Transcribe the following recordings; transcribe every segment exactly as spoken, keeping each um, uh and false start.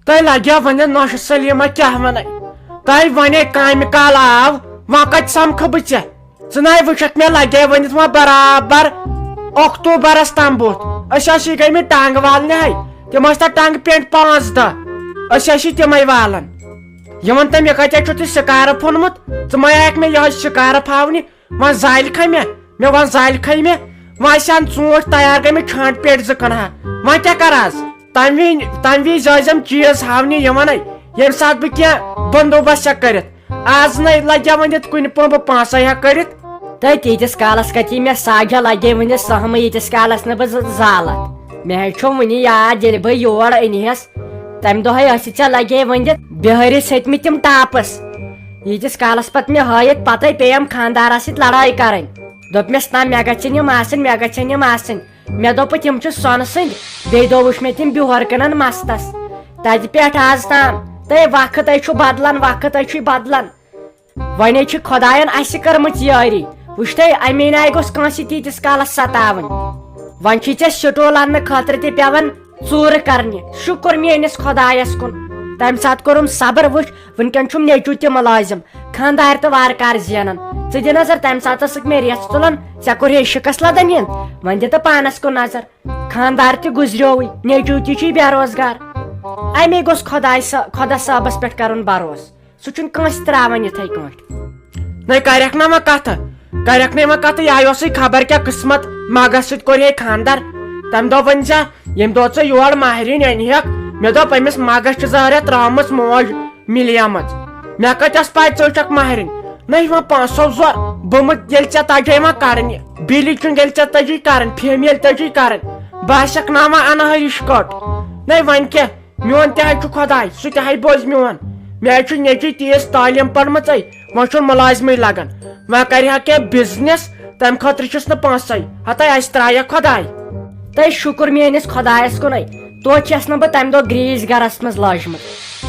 تۄہہِ لگیو ؤنِتھ نوشہِ سلیمہ کیٛاہ ونے؟ تۄہہِ ونے کامہِ کال آو، وۄنۍ کتہِ سمکھٕ بہٕ ژےٚ؟ ژٕ ناے وٕچھکھ مےٚ لگے ؤنِتھ وۄنۍ برابر اکتوبرس تام بُتھ۔ أسۍ ٲسی گٔمٕتۍ ٹنگ والنہِ ہے، تِم ٲسۍ تتھ ٹنگ پینٹ پانٛژھ دہ، أسۍ ٲسی تِمے والان۔ یہِ وَن تہٕ مےٚ کتہِ چھُ ژےٚ سکارف اوٚنمُت؟ ژٕ ما آیکھ مےٚ یِہوٚے سکارف ہاونہِ؟ وۄنۍ زالہِ کھے مےٚ، مےٚ وۄنۍ زالہِ کھے مےٚ، وۄنۍ آسہِ ہن ژوٗنٛٹھۍ تیار گٔمٕتۍ چھانٛٹ پیٹہِ زٕ کٕنہٕ ہا، وۄنۍ کیٛاہ کرٕ از؟ تمہِ وِزِ تمہِ وِزِ ٲسۍ یِم چیٖز ہاونہِ یِوان، ییٚمہِ ساتہٕ بہٕ کینٛہہ بندوبست ہٮ۪کہٕ کٔرِتھ۔ از نَے لگہِ ہا ؤنِتھ کُنہِ پمبہٕ پونٛسے ہا کٔڑِتھ۔ تہٕ تیٖتِس کالس کتہِ مےٚ ساجہ لگے ؤنِتھ سہمہٕ، ییٖتِس کالس نہٕ بہٕ ز-، زالکھ۔ مےٚ حظ چھُ وُنہِ یاد، ییٚلہِ بہٕ یور أنۍہَس، تمہِ دۄہے ٲسِتھ ژےٚ لگے ؤنِتھ بِہٲرِس ہیٚتمٕتۍ تِم ٹاپس۔ ییٖتِس کالس پتہٕ مےٚ ہٲیِتھ، پتے پیٚیَم خانٛدارس سۭتۍ لڑٲے کرٕنۍ۔ دوٚپمس، نہ، مےٚ گژھن یِم آسٕنۍ، مےٚ گژھن یِم آسٕنۍ۔ مےٚ دوٚپ، تِم چھِ سۄنہٕ سٕنٛدۍ۔ بیٚیہِ دۄہ وٕچھ مےٚ تِم بِہٲرۍ کٕنان مستس۔ تتہِ پٮ۪ٹھ آز تام۔ تہٕ وقت ہے چھُ بدلان، وقت ہے چھُے بدلان۔ وۄنۍ ہے چھِ خۄداین اسہِ کٔرمٕژ یٲری۔ وٕچھ تہٕ، امی ناے گوٚژھ کٲنٛسہِ تیٖتِس کالس ستاوٕنۍ۔ وۄنۍ چھِ ژےٚ سٹول اننہٕ خٲطرٕ تہِ پٮ۪وان ژوٗرٕ کرنہِ۔ شُکر میٲنِس خۄدایس کُن، تمہِ ساتہٕ کوٚرُم صبر۔ وٕچھ، وٕنکیٚن چھُم نیٚچوٗ تہِ مُلٲزِم، خانٛدارِ تہٕ وارٕ کارٕ زینان۔ ژٕ دِ نظر، تمہِ ساتہٕ ٲسٕکھ مےٚ ریژھ تُلان، ژےٚ کوٚرہے شِکس لدن یِن۔ وۄنۍ دِ تہٕ پانس کُن نظر، خانٛدار تہِ گُزریووٕے، نیٚچوٗ تہِ چھُے بے روزگار۔ امے گوٚژھ خۄداے صٲ-، خۄدا صٲبس پٮ۪ٹھ کرُن بروسہٕ۔ سُہ چھُنہٕ کٲنٛسہِ ترٛاوان یِتھَے کٲٹھۍ۔ نَے کَرٮ۪کھ نا وۄنۍ کَتھٕ، کَرٮ۪کھ نَے وۄنۍ کَتھٕ، یہِ آیہِ اوسُے خبر کیٛاہ قٕسمت، مَگَس سۭتۍ کوٚر ہے خانٛدر۔ تَمہِ دۄہ ؤنۍ زِ، ییٚمہِ دۄہ ژٕ یور ماہرِنۍ اَنہِ ہٮ۪کھ، مےٚ دوٚپ أمِس مَگَس چھِ ظٲہرَت ترٛٲومٕژ موج مِلیمٕژ۔ مےٚ کَتہِ ٲس پَے ژٕ وٕچھَکھ ماہرِنۍ؟ نَے وۄنۍ پونٛسو زور، بہٕ مہٕ ییٚلہِ ژےٚ تَجے وۄنۍ کَرٕنۍ یہِ، بِلی چھُنہٕ ییٚلہِ ژےٚ تَجی کَرٕنۍ، فیمہِ ییٚلہِ تَجی کَرٕنۍ، بہٕ آسٮ۪کھ نا وۄنۍ اَنہٕ ہٲیِش کٔٹ۔ نَے وۄنۍ کیٛاہ؟ میون تہِ حظ چھُ خۄداے، سُہ تہِ حظ بوزِ میون۔ مےٚ حظ چھُ نیٚچوٗ تیز تعلیٖم پٔرمٕژے، وۄنۍ چھُنہٕ مُلازمٕے لگان۔ وۄنۍ کرِ ہا کینٛہہ بزنس، تَمہِ خٲطرٕ چھُس نہٕ پونٛسَے۔ ہتے اَسہِ ترٛایَکھ خۄداے۔ تہٕ شُکُر میٲنِس خۄدایَس کُنُے، توتہِ چھَس نہٕ بہٕ تَمہِ دۄہ گریٖسۍ گرس منٛز لٲجمٕژ۔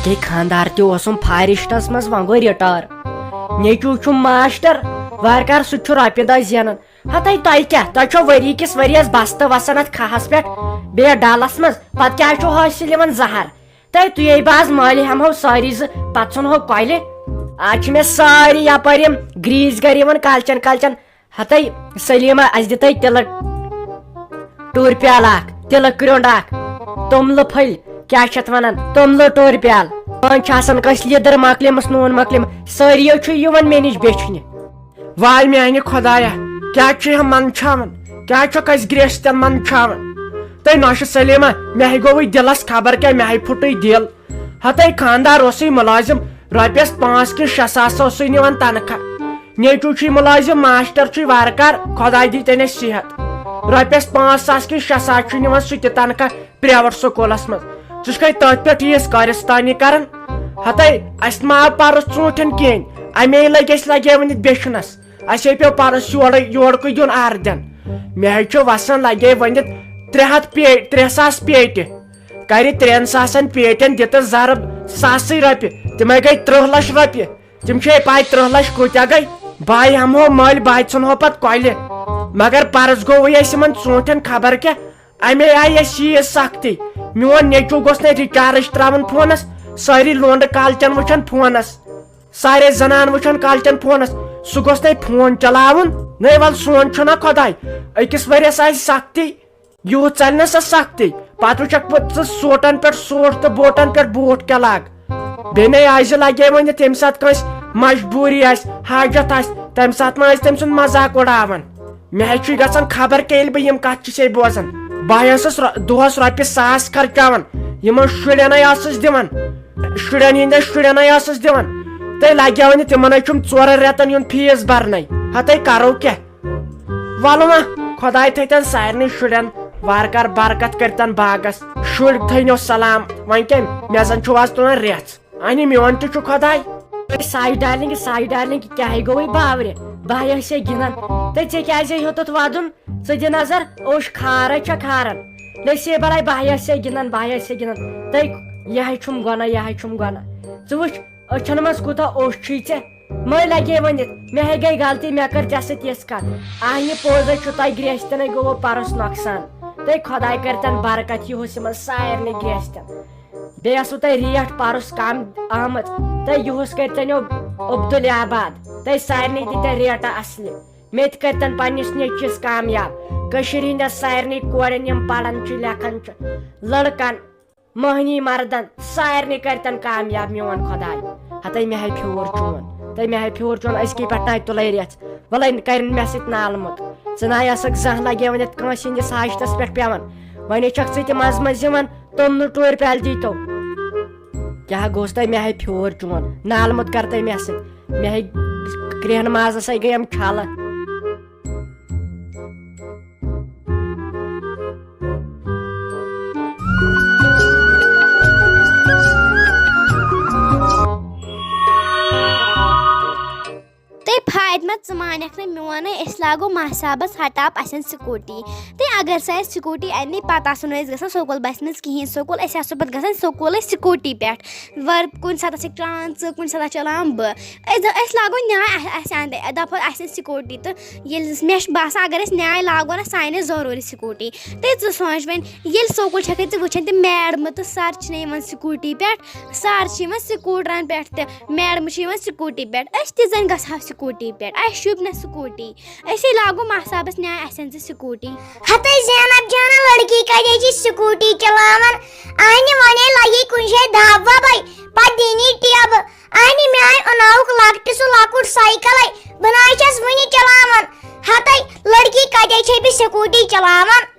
کہِ خانٛدار تہِ اوسُم فارسٹس منٛز، وۄنۍ گوٚو رِٹٲر۔ نیٚچوٗ چھُم ماسٹر، وارٕ کارٕ سُہ تہِ چھُ رۄپیہِ دہ زینان۔ ہتے تۄہہِ کیٛاہ؟ تۄہہِ چھو ؤری کِس ؤریَس بستہٕ وسان اَتھ کھہَس پٮ۪ٹھ، بیٚیہِ ڈَلَس منٛز۔ پَتہٕ کیٛاہ چھُ حٲصِل یِوان؟ زَہر۔ تۄہہِ تُہے باز مٲلۍ ہٮ۪مہو سٲری زٕ، پَتہٕ ژھٕنہو کۄلہِ۔ آز چھِ مےٚ سٲری یَپٲرۍ یِم گرٛیٖسۍ گَرِ یِوان کالچَن کالچَن۔ ہتے سلیٖما، اَسہِ دِتَے تِلہٕ ٹوٗرۍ پیالہٕ اَکھ، تِلہٕ کرٛیوٚنٛڈ اَکھ، توٚملہٕ پھٔلۍ، کیٛاہ چھِ اَتھ وَنان، توٚملہٕ ٹوٗرۍ پیالہٕ۔ وۄنۍ چھِ آسان کٲنٛسہِ لیٚدٕر مۄکلیمٕژ، نوٗن مۄکلیمُت، سٲری حظ چھُ یِوان مےٚ نِش بیٚچھنہِ۔ واے میانہِ خۄدایا، کیٛاہ چھُ یہِ منٛدچھاوان؟ کیٛاہ چھُکھ اَسہِ گرٛیستٮ۪ن منٛدچھاوان؟ تہٕ نوشہِ سلیمہ، مےٚ ہے گوٚوُے دِلس خبر کیٛاہ، مےٚ ہے پھُٹُے دِل۔ ہتے خانٛدار اوسُے مُلٲزِم، رۄپیس پانٛژھ کِنہٕ شےٚ ساس اوسُے نِوان تنخواہ۔ نیٚچوٗ چھُے مُلٲزِم، ماسٹر چھُے وارٕ کار، خۄداے دی تٔمِس صحت۔ رۄپیس پانٛژھ ساس کِنہٕ شےٚ ساس چھُے نِوان سُہ تہِ تنخواہ۔ پرٛیویٹ سکوٗلس منٛز۔ ژٕ چھُکھے تٔتھۍ پٮ۪ٹھ یِیٖژ کارستانی کران؟ ہتے، اَسہِ ما آو پرُس ژوٗنٛٹھٮ۪ن کِہیٖنۍ؟ اَمے لٔگۍ اَسہِ لگے ؤنِتھ بیچھنس۔ اَسے پیوٚو پرُس یورے یورکُے دیُن اردٮ۪ن۔ مےٚ ہے چھُ وسان لگے ؤنِتھ ترٛےٚ ہتھ پے-، ترٛےٚ ساس پیٹہِ۔ کرِ ترٛٮ۪ن ساسن پیٹٮ۪ن دِتس ضرب ساسٕے رۄپیہِ، تِمے گٔے ترٕٛہ لچھ رۄپیہِ۔ تِم چھے پاے ترٕٛہ لچھ کۭتیاہ گٔے؟ بہٕ ہمہو مٔلۍ، بہٕ ژھٕنہو پتہٕ کۄلہِ۔ مگر پرُس گوٚوُے اَسہِ یِمن ژوٗنٛٹھٮ۪ن خبر کیٛاہ۔ امے آیہِ اَسہِ ییٖژ سختی۔ میون نیٚچوٗ گوٚژھ نہٕ ریچارج ترٛاوُن فونس۔ سٲری لونڈٕ کالچن وٕچھن فونس۔ سارے زنان وٕچھن کالچن فونس۔ سُہ گوٚژھ نہٕ فون چلاوُن۔ نَے ول سون چھُنہ خۄداے۔ أکِس ؤریس آسہِ سختی۔ یوٗت ژلہِ نہ سۄ سختی۔ پتہٕ وٕچھکھ پتہٕ ژٕ سوٹن پٮ۪ٹھ سوٹ تہٕ بوٹن پٮ۪ٹھ بوٹ کیٛاہ لاگ۔ بیٚیہِ نَے آسہِ لگے وۄنۍ یتھ ییٚمہِ ساتہٕ کٲنٛسہِ مجبوٗری آسہِ، حاجت آسہِ، تمہِ ساتہٕ ما آسہِ تٔمۍ سُنٛد مذاق اُڑاوان۔ مےٚ حظ چھُے گژھان خبر کیٛاہ ییٚلہِ بہٕ یِم کتھٕ چھُسے بوزان۔ بہٕ ہا ٲسٕس رۄ-، دۄہس رۄپیہِ ساس خرچاوان، یِمن شُرٮ۪نے ٲسٕس دِوان، شُرٮ۪ن ہٕنٛدٮ۪ن شُرٮ۪نے ٲسٕس دِوان۔ تہٕ لگیو نہٕ تِمن حظ چھُم ژورن رٮ۪تن ہُنٛد فیٖس برنے۔ ہتے کرو کیٛاہ؟ ولہٕ وۄنۍ خۄداے تھٲیتن سارنٕے شُرٮ۪ن وارٕ کار برکت کٔرتن باغس۔ شُرۍ تھٲینو سلام۔ وۄنۍ کیٛاہ، مےٚ زن چھُ آز تُلان رٮ۪ژھ۔ اہنہِ میون تہِ چھُ خۄداے۔ ساے ڈارلنگ، ساے ڈارلنگ، کیٛاہ گوٚوُے باورِ؟ بہٕ ہا ٲسے گِنٛدان۔ تہٕ ژےٚ کیٛازِ ہیوٚتُتھ ودُن؟ ژٕ دِ نظر، اوٚش کھارے چھےٚ کھاران۔ لٔسے بلاے، بہٕ ہا ٲسے گِنٛدان، بہٕ ہا ٲسے گِنٛدان۔ تہٕ یہِ ہا چھُم گۄناہ، یہِ ہا چھُم گۄناہ۔ ژٕ وٕچھ، أچھن منٛز کوٗتاہ اوٚش چھُے ژےٚ۔ مٔلۍ لگے ؤنِتھ، مےٚ ہے گٔے غلطی، مےٚ کٔر ژےٚ سۭتۍ یِژھ کتھ۔ آ، یہِ پوٚز ہے چھُ، تۄہہِ گرٛیستٮ۪ن ہے گوٚوٕ پرُس نۄقصان۔ تہٕ خۄداے کٔرتن برکت یِہُس یِمن سارنٕے گرٛیستٮ۪ن۔ بیٚیہِ ٲسوٕ تۄہہِ ریٹ پرُس کم آمٕژ، تہٕ یُہُس کٔرۍتن یو عبدالآباد، تۄہہِ سارنٕے دِتن ریٹہ اصلہِ۔ مےٚ تہِ کٔرۍتن پننِس نیٚچوِس کامیاب۔ کٔشیٖرِ ہٕنٛدٮ۪ن سارنٕے کورٮ۪ن یِم پران چھِ لیکھان چھِ، لڑکن، مٔہنی مردن، سارنٕے کٔرۍتن کامیاب میون خۄداے۔ ہتے مےٚ ہے پھیوٗر چون، تہٕ مےٚ ہے پھیوٗر چون أزکی پٮ۪ٹھ نَے تُلے رٮ۪ژھ۔ وَلَے کَرِن مےٚ سۭتۍ نالہٕ موٚت۔ ژٕ نَے آسَکھ زانٛہہ لَگیوان یَتھ کٲنٛسہِ ہِنٛدِس حاجتَس پٮ۪ٹھ پٮ۪وان۔ وۄنۍ چھَکھ ژٕ تہِ منٛزٕ منٛزٕ یِوان، توٚملہٕ ٹوٗرۍ پیٛالہٕ دیٖتو۔ کیٛاہ گوٚژھ تۄہہِ مےٚ ہے پھیوٗر چون؟ نالہٕ موٚت کَر تۄہہِ مےٚ سۭتۍ؟ مےٚ ہے کرٛیٚہن مازَس ہے گٔیم چھَلہٕ۔ تہٕ فاطمہ، ژٕ مانکھ نہٕ میون، أسۍ لاگو ماہ صاحبس ہٹاپ اَسٮ۪ن سکوٗٹی۔ تہٕ اگر سۄ اَسہِ سکوٗٹی اَنہِ، پتہٕ آسو نہٕ أسۍ گژھان سکوٗل بسہِ منٛز کِہیٖنۍ سکوٗل، أسۍ آسو پتہٕ گژھان سکوٗلٕے سکوٗٹی پٮ۪ٹھ۔ ور کُنہِ ساتہٕ آسٮ۪کھ چلاوان ژٕ، کُنہِ ساتہٕ چلاوان بہٕ۔ أسۍ دَ-، أسۍ لاگو نیاے اَ-، اَسہِ اَندِ-، دَپو اَسہِ اَنہِ سکوٗٹی۔ تہٕ ییٚلہِ مےٚ چھُ باسان، اگر أسۍ نیاے لاگو نہ، سانہِ ضروٗری سکوٗٹی۔ تہٕ ژٕ سونٛچ وۄنۍ، ییٚلہِ سکوٗل چھَکھ ژٕ وٕچھان، تِم میڈمہٕ تہٕ سر چھِنہٕ یِوان سکوٗٹی پٮ۪ٹھ، سر چھِ یِوان سکوٗٹرن پٮ۪ٹھ تہٕ میڈمہٕ چھِ یِوان سکوٗٹی پٮ۪ٹھ۔ أسۍ تہِ زَن گژھٕ ہاو سکوٗٹی پٮ۪ٹھ، اَسہِ شوٗبہِ نہ سکوٗٹی۔ أسے لاگو ماہ صاحبس نیاے اَسہِ اَنہِ ژٕ سکوٗٹی۔ ہتے زینب جانہ، لڑکی کتہِ چھِ سکوٗٹی چلاوان؟ اہنہِ ونے لگی کُنہِ جایہِ دب وبے، پتہٕ دِنی ٹیبہٕ۔ اہنہِ میانہِ اناوُک لۄکٹہِ سُہ لۄکُٹ سایکلے، بہٕ نہ چھَس وُنہِ چلاوان۔ ہتے لڑکی کتہِ چھے بہٕ سکوٗٹی چلاوان؟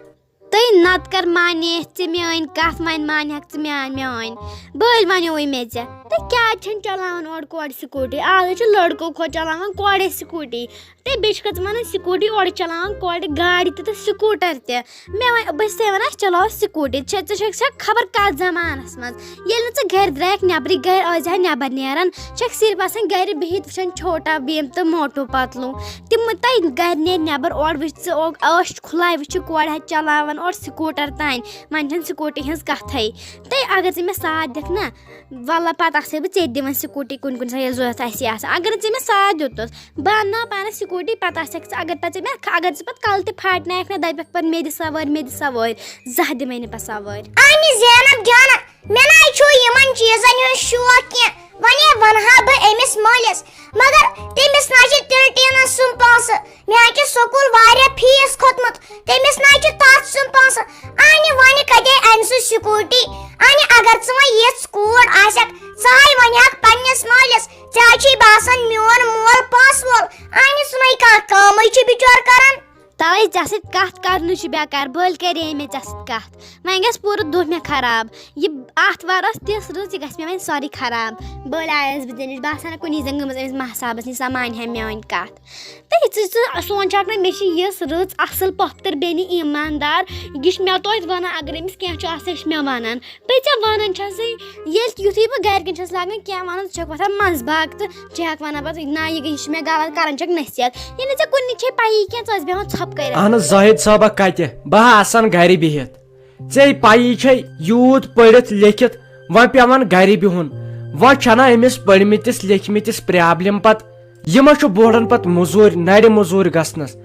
تہٕ نتہٕ کر مانے ژٕ میٲنۍ کتھ، وۄنۍ مانہِ ہکھ ژٕ میٲنۍ، میٲنۍ۔ بٲلۍ ونیووُے مےٚ ژےٚ۔ تہٕ کیٛازِ چھَنہٕ چلاوان اورٕ کورِ سکوٗٹی؟ آز چھِ لڑکو کھۄتہٕ چلاوان کورے سکوٗٹی۔ تہٕ بیٚیہِ چھِکھ ژٕ وَنان سکوٗٹی اورٕ چلاوان کورِ گاڑِ تہِ تہٕ سکوٗٹر تہِ۔ مےٚ وَنہِ، بہٕ چھَسے وَنان، أسۍ چلاوو سکوٗٹی۔ ژےٚ، ژٕ چھَکھ، چھَکھ خبر کَتھ زمانَس منٛز۔ ییٚلہِ نہٕ ژٕ گَرِ درٛایَکھ نٮ۪برٕے، گَرِ ٲسۍ زِہا نٮ۪بر نیران، چھَکھ صرف آسان گَرِ بِہِتھ وٕچھان چھوٹا بھیم تہٕ موٹو پتلو۔ تِم تہِ گَرِ نیرِ نٮ۪بر، اورٕ وٕچھ ژٕ، او-، ٲش کھُلاے وٕچھ کورِ ہا چلاوان اورٕ سکوٗٹر تام۔ وۄنۍ چھَنہٕ سکوٗٹی ہٕنٛز کَتھٕے۔ تہٕ اگر ژٕ مےٚ ساتھ دِکھ نا، وَلہٕ پَتہٕ آسَے بہٕ ژےٚ تہِ دِوان سکوٗٹی کُنہِ کُنہِ ساتہٕ ییٚلہِ ضوٚرَتھ آسہِ آسان۔ اگر نہٕ ژےٚ مےٚ ساتھ دیُتُس، بہٕ اَنناو پانَس سکوٗٹی، پَتہٕ آسٮ۪کھ ژٕ، اگر تَتھ ژےٚ مےٚ، اگر ژٕ پَتہٕ کَلہٕ تہِ پھاٹنایَکھ نہ، دَپَکھ پَتہٕ مےٚ دِ سوٲرۍ، مےٚ دِ سوٲرۍ، زانٛہہ دِمَے نہٕ پَتہٕ سوٲرۍ۔ اہنہِ زینب جانہ، مےٚ نہ چھُ یِمَن چیٖزَن ہُنٛد شوق کینٛہہ۔ وۄنۍ وَنہٕ ہا بہٕ أمِس مٲلِس، مگر تٔمِس نہ چھِ تِلہٕ ٹیٖنَس سُم پونٛسہٕ۔ مےٚ ہا چھُ سکوٗل واریاہ فیٖس کھوٚتمُت، تٔمِس نہ چھُ تَتھ سُم پونٛسہٕ۔ اہنہِ وۄنۍ کَتہِ اَنہِ سُہ سکوٗٹی؟ اہنہِ اگر ژٕ وۄنۍ یِژھ کوٗر آسٮ۪کھ، ژٕ ہاے وَنہِ ہَکھ پنٛنِس مٲلِس، ژےٚ ہا چھُے باسان میون مول پونٛسہٕ وول۔ اہنہِ سُہ نَے کانٛہہ کٲمٕے چھُ بِچور کَران۔ تَوَے ژےٚ سۭتۍ کَتھ کَرنٕے چھُ بیکار، بٔلۍ کَرے مےٚ ژےٚ سۭتۍ کَتھ۔ وۄنۍ گژھِ پوٗرٕ دۄہ مےٚ خراب۔ یہِ آتھوار ٲس تِژھ رٕژ، یہِ گژھِ مےٚ وۄنۍ سورُے خراب۔ بٔلۍ آیَس بہٕ ژےٚ نِش، باسان کُنی زٔنۍ گٔمٕژ أمِس ماہ صاحبَس نِش، سۄ مانہِ ہا میٛٲنۍ کَتھ۔ تہٕ یہِ ژٕ، ژٕ سونٛچ ہَکھ نہ، مےٚ چھِ یِژھ رٕژ اَصٕل پۄپھتٕر بیٚنہِ ایٖماندار، یہِ چھِ مےٚ توتہِ وَنان، اگر أمِس کینٛہہ چھُ آسان، یہِ چھِ مےٚ وَنان۔ بیٚیہِ ژےٚ وَنان چھَسٕے، ییٚلہِ تہِ یُتھُے بہٕ گَرِکٮ۪ن چھَس لاگان کینٛہہ وَنُن، ژٕ چھَکھ وۄتھان منٛزٕ باگ تہٕ ژٕ چھَکھ وَنان پَتہٕ، نہ، یہِ، یہِ چھِ مےٚ غلط کَران، چھَکھ نصیحت۔ ییٚلہِ نہٕ ژےٚ کُنہِ چھے پَیی کینٛہہ، ژٕ ٲسۍ بیٚہوان ژھۄپہٕ کٔرِتھ۔ اہن حظ، زاہد صٲبہ کَتہِ؟ بہٕ ہا آسان گَرِ بِہِتھ۔ ژےٚ پَیی چھے، یوٗت پٔرِتھ لیکھِتھ وۄنۍ پٮ۪وان گَرِ بِہُن۔ وۄنۍ چھَنا أمِس پٔرمٕتِس لیکھمٕتِس پرٛابلِم پَتہٕ؟ یہِ ما چھُ بوڑَن پَتہٕ مٔزوٗرۍ، نَرِ مٔزوٗرۍ گژھنَس؟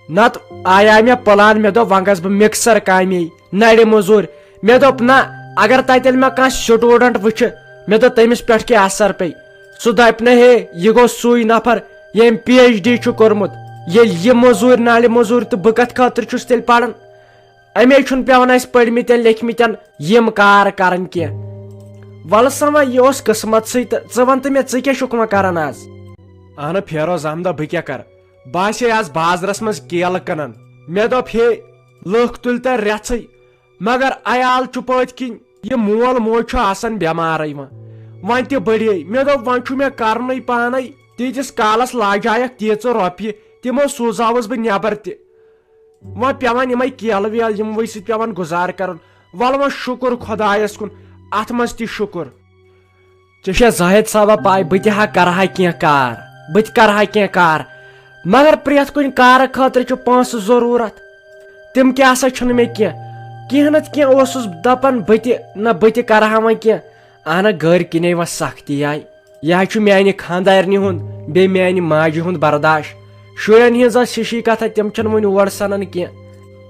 نَتہٕ آیاے مےٚ پٕلان، مےٚ دوٚپ، وۄنۍ گژھٕ بہٕ مِکسَر کامے، نَرِ مٔزوٗرۍ۔ مےٚ دوٚپ، نہ، اگر تَتہِ ییٚلہِ مےٚ کانٛہہ سٹوٗڈنٛٹ وٕچھِ، مےٚ دوٚپ، تٔمِس پٮ۪ٹھ کیٛاہ اثر پیٚیہِ؟ سُہ دَپہِ نہ، ہے، یہِ گوٚو سُے نفر، ییٚمۍ پی ایچ ڈی چھُ کوٚرمُت۔ ییٚلہِ یہِ مٔزوٗرۍ، نالہِ مٔزوٗرۍ، تہٕ بہٕ کَتھ خٲطرٕ چھُس تیٚلہِ پَران؟ اَمے چھُنہٕ پٮ۪وان اَسہِ پٔرمٕتٮ۪ن لیکھمٕتٮ۪ن یِم کار کَرٕنۍ کینٛہہ۔ وَلہٕ سا وۄنۍ، یہِ اوس قٕسمَتسٕے، تہٕ ژٕ وَن تہٕ مےٚ، ژٕ کیٛاہ چھُکھ وۄنۍ کَران آز؟ اہنہٕ فیروز احمدہ، بہٕ کیٛاہ کَرٕ؟ بہٕ آسے آز بازرَس منٛز کیلہٕ کٕنان، مےٚ دوٚپ، ہے، لُکھ تُلۍ تَے رٮ۪ژھٕے، مگر عیال چھُ پٔتۍ کِنۍ، یہِ مول موج چھُ آسان بٮ۪مارٕے وۄنۍ۔ وۄنۍ تہِ بٔڑے۔ مےٚ دوٚپ، وۄنۍ چھُ مےٚ کرنُے پانے۔ تیٖتِس کالس لاجایکھ تیٖژٕ رۄپیہِ، تِمو سوٗزاوس بہٕ نٮ۪بر تہِ۔ وۄنۍ پٮ۪وان یِمے کیلہٕ ویلہٕ، یِموٕے سۭتۍ پٮ۪وان گُزارٕ کرُن۔ وَلہٕ وۄنۍ شُکُر خۄدایس کُن، اتھ منٛز تہِ شُکُر۔ ژےٚ چھےٚ زاہد صٲبہ پاے، بہٕ تہِ ہا کرٕ ہا کینٛہہ کار، بہٕ تہِ کرٕ ہا کینٛہہ کار، مگر پرٛٮ۪تھ کُنہِ کارٕ خٲطرٕ چھُ پونٛسہٕ ضروٗرت۔ تِم کیٛاہ سا چھُنہٕ مےٚ کینٛہہ، کینٛہہ نتہٕ کینٛہہ اوسُس دپان بہٕ تہِ، نہ بہٕ تہِ کرٕ ہا وۄنۍ کینٛہہ۔ اہنہ، گٔرۍ کِنے وۄنۍ سختی آیہِ۔ یہِ حظ چھُ میانہِ خانٛدارنہِ ہُنٛد، بیٚیہِ میانہِ ماجہِ ہُنٛد برداش۔ شُرٮ۪ن ہٕنٛز ٲس ہِشی کتھا، تِم چھِنہٕ وُنہِ اور سنان کینٛہہ۔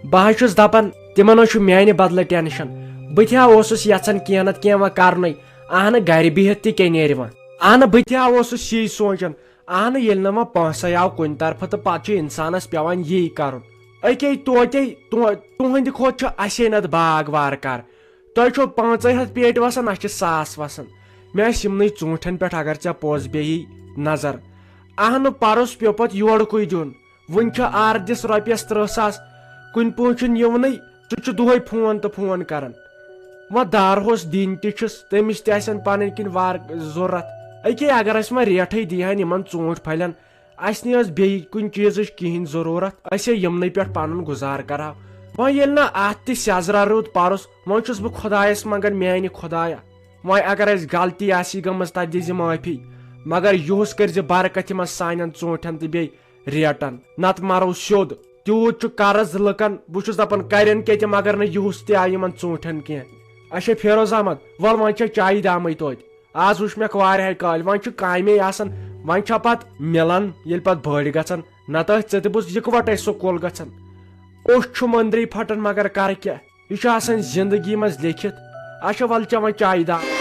بہٕ حظ چھُس دپان، تِمن حظ چھُ میانہِ بدلہٕ ٹینشن۔ بہٕ تہِ ہا اوسُس یژھان کینٛہہ نتہٕ کینٛہہ وۄنۍ کرنُے۔ اہنہٕ، گرِ بِہِتھ تہِ کیٛاہ نیرِ وۄنۍ؟ اہنہٕ، بہٕ تہِ ہا اوسُس یی سونٛچان۔ اہنہٕ، ییٚلہِ نہٕ وۄنۍ پونٛسے آو کُنہِ طرفہٕ، تہٕ پتہٕ چھُ انسانس پٮ۪وان یی کرُن۔ أکے توتے تو-، تُہنٛدِ کھۄتہٕ چھُ اسے نتہٕ باغ وارٕ کار۔ تۄہہِ چھو پانٛژے ہتھ پیٹہِ وسان، اسہِ چھِ ساس وسان۔ مےٚ ٲسۍ یِمنٕے ژوٗنٛٹھٮ۪ن پٮ۪ٹھ، اگر ژےٚ پوٚز بیٚیہِ نظر۔ اہنہٕ، پرُس پیوٚو پتہٕ یورکُے دیُن۔ وُنہِ چھُ آردِس رۄپیس ترٕٛہ ساس، کُنہِ پٲٹھۍ چھُنہٕ یِونٕے۔ سُہ چھُ دۄہے فون تہٕ فون کران۔ وۄنۍ دارہوس دِنۍ تہِ چھِس، تٔمِس تہِ آسن پنٕنۍ کِنۍ وار ضروٗرت۔ أکے اگر اسہِ وۄنۍ ریٹھٕے دیٖہن یِمن ژوٗنٛٹھۍ پھلٮ۪ن، اسہِ نہٕ ٲس بیٚیہِ کُنہِ چیٖزٕچ کِہینۍ ضروٗرت، أسۍ ہے یِمنٕے پٮ۪ٹھ پنُن گُزار کرہاو۔ وۄنۍ ییٚلہِ نہٕ اتھ تہِ سیٚزرا روٗد پرُس، وۄنۍ چھُس بہٕ خۄدایس منٛگان، میانہِ خۄدایا، وۄنۍ اگر اسہِ غلطی آسہِ گٔمٕژ، تتھ دِزِ معٲفی، مگر یُہُس کٔرزِ برکت یِمن سانٮ۪ن ژوٗنٛٹھٮ۪ن تہٕ بیٚیہِ ریٹن، نتہٕ مرو سیوٚد۔ تیوٗت چھُ قرض لُکن، بہٕ چھُس دپان کرن کیٛاہ تِم اگر نہٕ یُہُس تہِ آیہِ یِمن ژوٗنٛٹھٮ۪ن کینٛہہ۔ اچھا فیروز احمد، ول وۄنۍ چھےٚ چایہِ دامٕے توتہِ۔ آز وٕچھ مےٚ واریاہے کالہِ، وۄنۍ چھُ کامے آسان، وۄنۍ چھا پتہٕ مِلان ییٚلہِ پتہٕ بٔڑۍ گژھن؟ نتہٕ ٲسۍ ژٕ تہٕ بہٕ یِکوٹے سکوٗل گژھان۔ اوٚش چھُم أنٛدرٕے پھٹان، مگر کرٕ کیٛاہ؟ یہِ چھُ آسان زندگی منٛز لیکھِتھ۔ اچھا ول چےٚ وۄنۍ چایہِ دام۔